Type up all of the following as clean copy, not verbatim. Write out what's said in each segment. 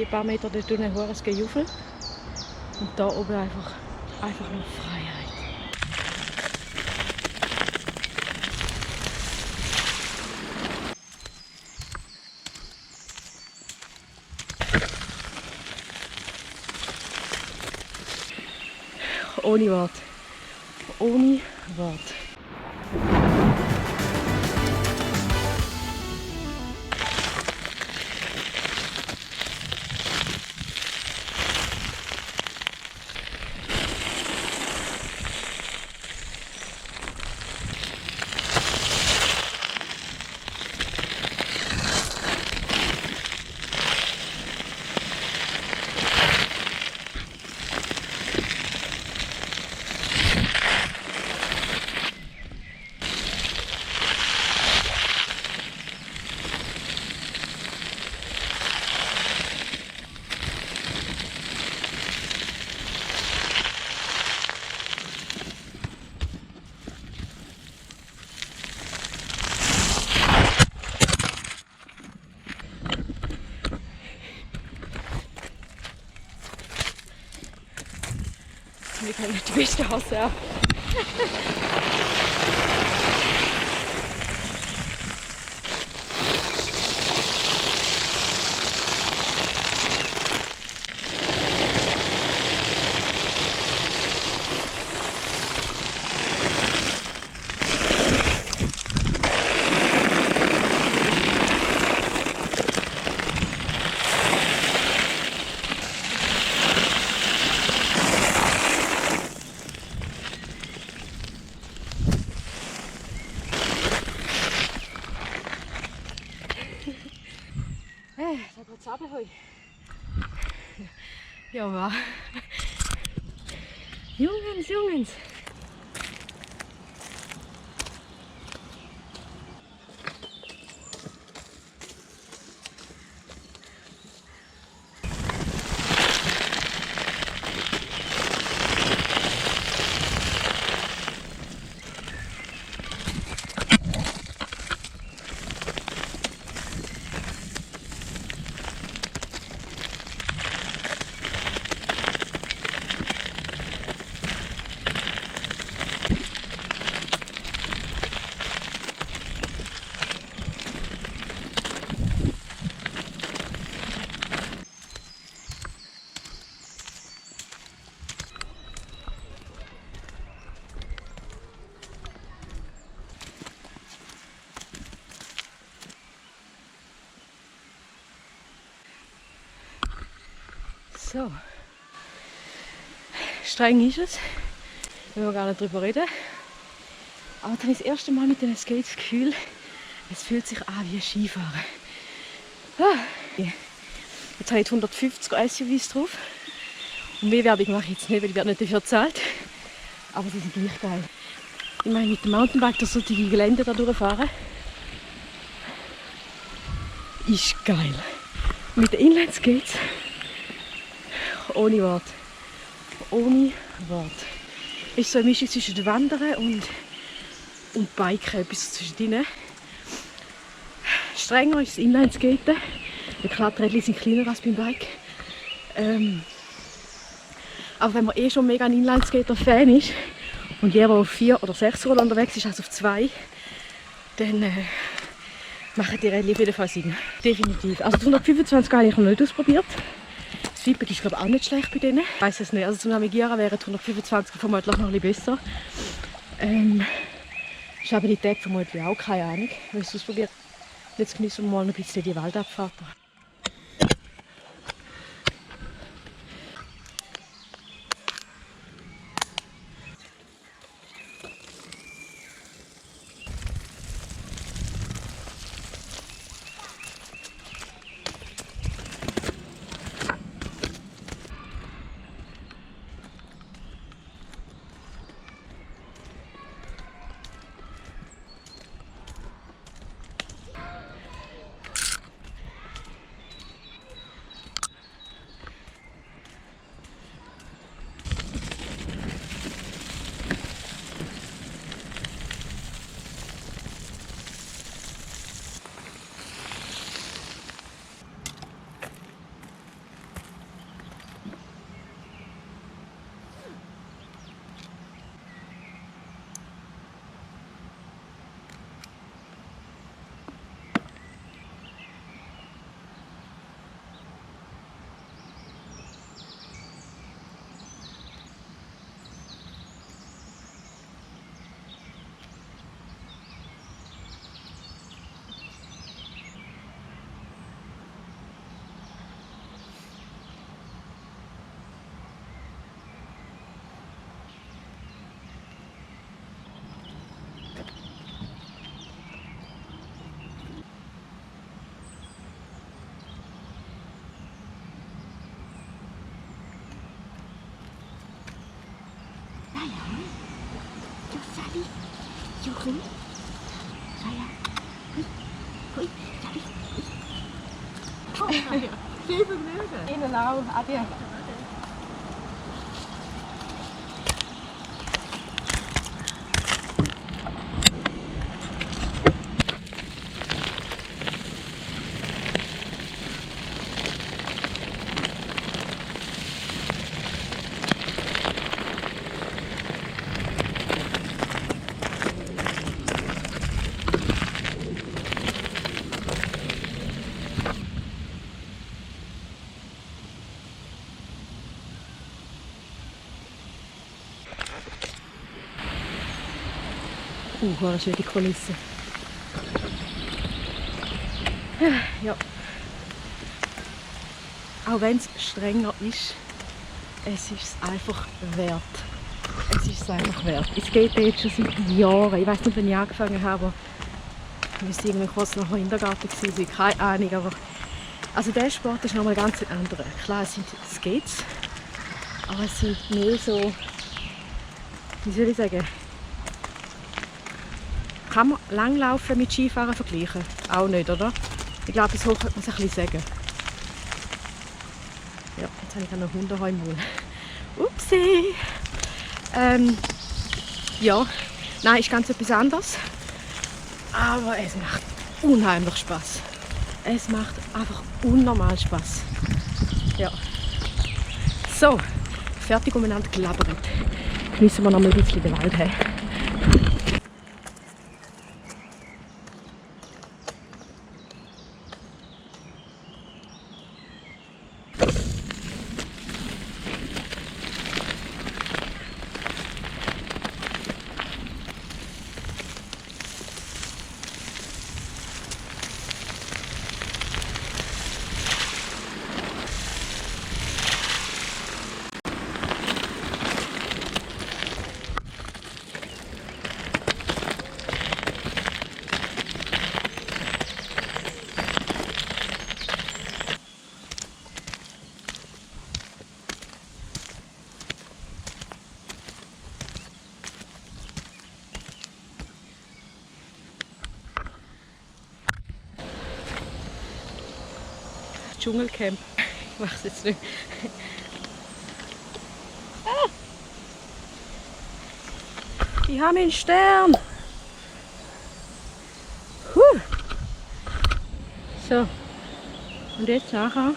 die paar Meter dort unten ein hohes Gejuffel. Und da oben einfach nur Freiheit. Ohne Wort. Ohne Wort. Wir können nicht die beste Hause haben. Da geht's runter heute. Ja, wa? Jungens. So, streng ist es, wenn wir gar nicht drüber reden. Aber dann ist das erste Mal mit den Skates das Gefühl, es fühlt sich an wie Skifahren. Jetzt habe ich 150 SUVs drauf. Und mehr Werbung mache ich jetzt nicht, weil ich werde nicht dafür bezahlt. Aber sie sind gleich geil. Ich meine, mit dem Mountainbike durch solche Gelände da durchfahren ist geil. Mit den Inline-Skates ohne Wort. Ohne Wort. Ist so eine Mischung zwischen Wandern und Biken, etwas zwischendrin. Strenger ist das Inline-Skaten. Die Kletterräder sind kleiner als beim Bike. Aber wenn man schon mega ein Inline-Skater-Fan ist und jeder auf 4 oder 6 Rollen unterwegs ist, als auf 2, dann machen die Räder auf jeden Fall Sinn. Definitiv. Also 125 habe ich noch nicht ausprobiert. Das Feedback ist glaube ich auch nicht schlecht bei denen. Ich weiss es nicht. Also zum Navigieren wären 125 vermutlich noch ein bisschen besser. Stabilität vermutlich auch, keine Ahnung. Ich will es ausprobieren. Jetzt genießen wir mal ein bisschen die Waldabfahrt. Viel Vergnügen. Ihnen auch. Adieu. Das ist ja die Kulisse. Ja. Auch wenn es strenger ist, es ist es einfach wert. Es ist es einfach wert. Es geht jetzt schon seit Jahren. Ich weiß nicht, wann ich angefangen habe, aber ich müsste irgendwie kurz nach dem Kindergarten gewesen sein. Keine Ahnung, aber also der Sport ist nochmal ganz ein anderer. Klar, es sind Skates, aber es sind mehr so, wie soll ich sagen, kann man Langlaufen mit Skifahren vergleichen? Auch nicht, oder? Ich glaube, so könnte man es ein bisschen sagen. Ja, jetzt habe ich auch noch Hundehau im Mund. Upsi! Ja, nein, ist ganz etwas anderes. Aber es macht unheimlich Spaß. Es macht einfach unnormal Spaß. Ja. So, fertig umeinander gelabert. Genießen wir noch mal ein bisschen den Wald. Dschungelcamp. Ich mache es jetzt nicht. Ah! Ich habe einen Stern. So. Und jetzt nachher.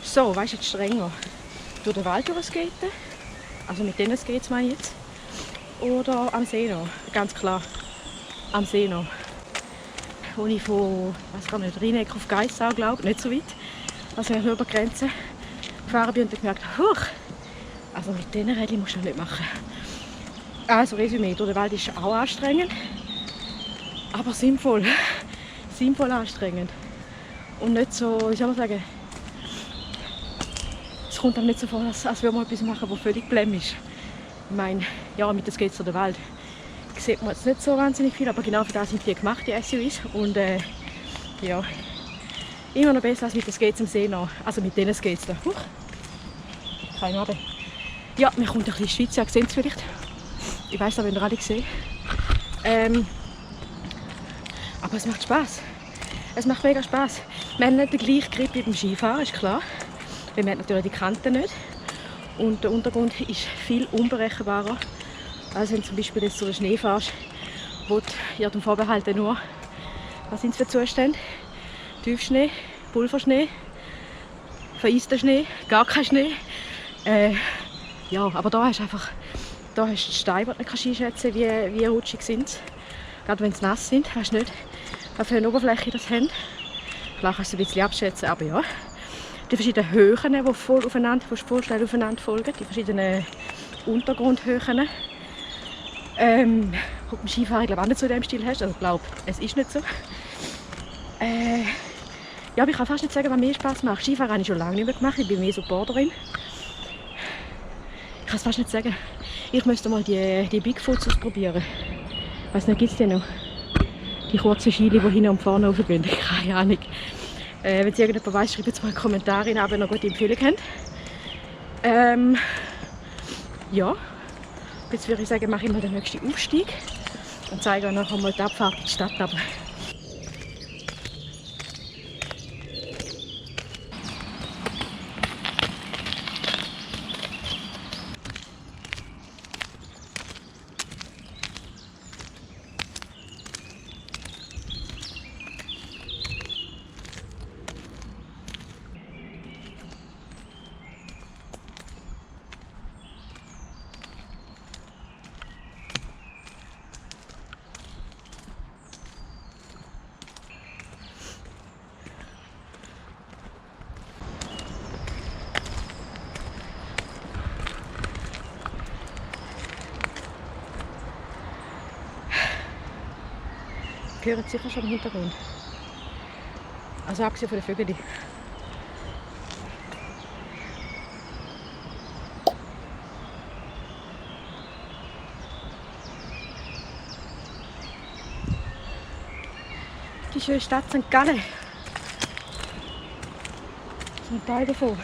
So, weißt du, jetzt strenger. Durch den Wald durchskaten. Also mit denen Skates meine ich jetzt. Oder am See noch, ganz klar. Am See noch. Wo ich von, weiß gar nicht, Rheineck auf Geissau, glaube, nicht so weit. Also ich über die Grenze gefahren bin und gemerkt, huch, also mit diesen Rädchen musst du nicht machen. Also Resümee, durch den Wald ist auch anstrengend, aber sinnvoll. Sinnvoll anstrengend. Und nicht so, wie soll man sagen, es kommt einem nicht so vor, als würde man etwas machen, das völlig blem ist. Ich meine, ja, mit den Skates durch den Wald sieht man jetzt nicht so wahnsinnig viel, aber genau für das sind die gemacht, die SUVs. Und ja, immer noch besser als mit den Skates am See noch. Also mit diesen Skates da. Keine Ahnung. Ja, mir kommt ein bisschen Schweiz, ihr seht es vielleicht. Ich weiss aber, wenn ihr alle gesehen. Aber es macht Spaß. Es macht mega Spaß. Wir haben nicht den gleichen Grip wie beim Skifahren, ist klar. Weil wir haben natürlich die Kanten nicht. Und der Untergrund ist viel unberechenbarer, als wenn du zum Beispiel jetzt durch den Schnee fährst, wo du ja dem Vorbehalten nur, was sind es für Zustände? Tiefschnee, Pulverschnee, vereisten Schnee, gar kein Schnee. Ja, aber da hast du einfach, da hast du Steine, die du nicht einschätzen kannst, wie rutschig sind sie. Gerade wenn sie nass sind, weißt du nicht, was für eine Oberfläche das haben. Klar kannst du ein bisschen abschätzen, aber ja. Die verschiedenen Höhen, die voll aufeinander, voll schnell aufeinander folgen, die verschiedenen Untergrundhöhen. Wo beim Skifahren glaube auch nicht so in diesem Stil hast. Also ich glaube, es ist nicht so. Ja, aber ich kann fast nicht sagen, was mir Spaß macht. Skifahren habe ich schon lange nicht mehr gemacht. Ich bin mehr so Borderin. Ich kann es fast nicht sagen. Ich müsste mal die Bigfoots ausprobieren. Ich weiß nicht, gibt es die noch? Die kurzen Skili, die hinten und vorne raufgehen. Keine Ahnung. Wenn es irgendjemand weiss, schreibt jetzt mal in die Kommentare rein, ob ihr noch gute Empfehlungen habt. Ja, jetzt würde ich sagen, mache ich mal den nächsten Aufstieg und zeige euch nachher mal die Abfahrt in die Stadt. Aber ihr hört sicher schon im Hintergrund. Also abgesehen von den Vögeln. Die schöne Stadt St. Gallen. Das ist ein Teil davon.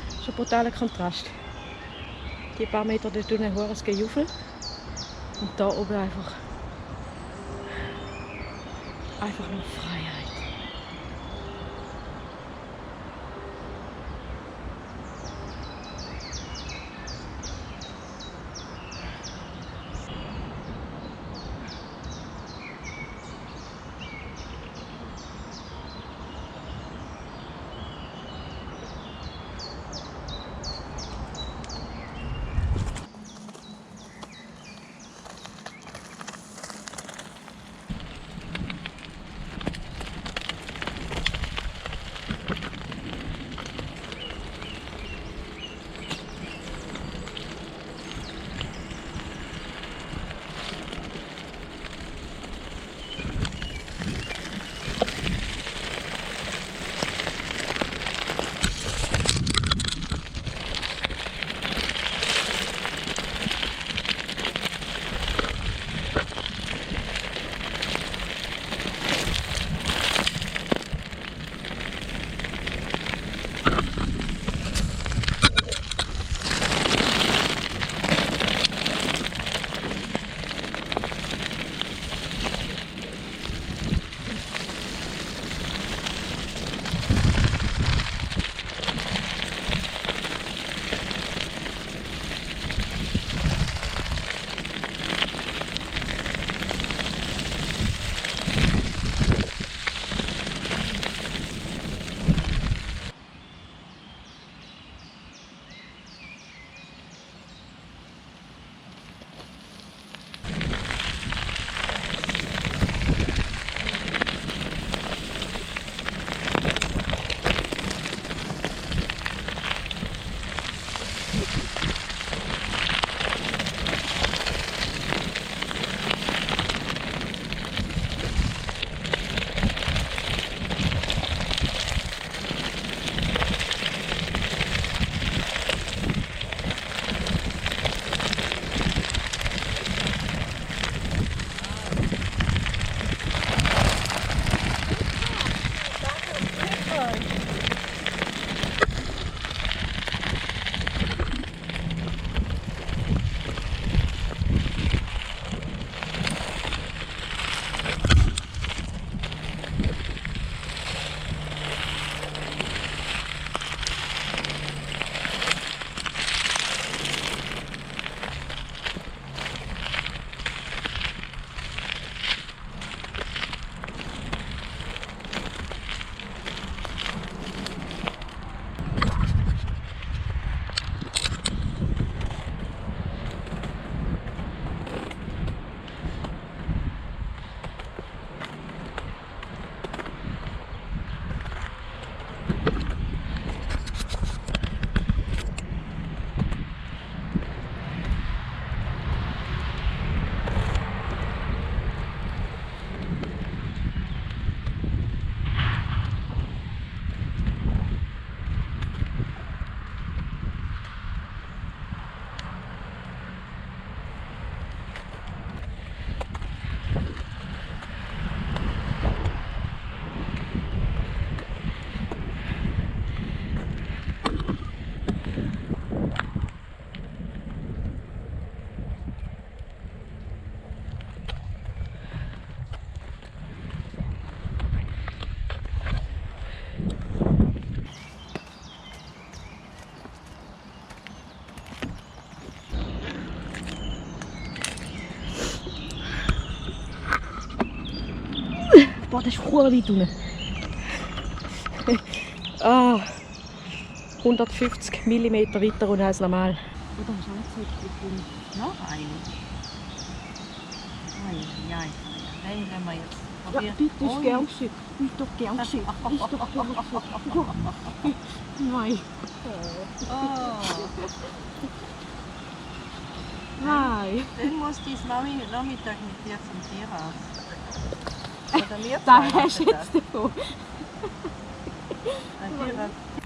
Das ist ein brutaler Kontrast. Die paar Meter dort unten hohes Gejuffel. Und da oben einfach nur Freiheit. Boah, das ist verdammt weit unten. 150 mm weiter unten als normal. Oder hast du auch nicht gesagt, Noch eine. Ja, den können wir jetzt probieren. bitte, ist gern geschickt. Ist doch gern geschickt. Ist doch gern geschickt. Nein. Oh, Nein. dann muss dein Mami Nachmittag mit dir zum Tierarzt. Oder wir Da zwei hast du machen jetzt davon. das. Ein Tierarzt.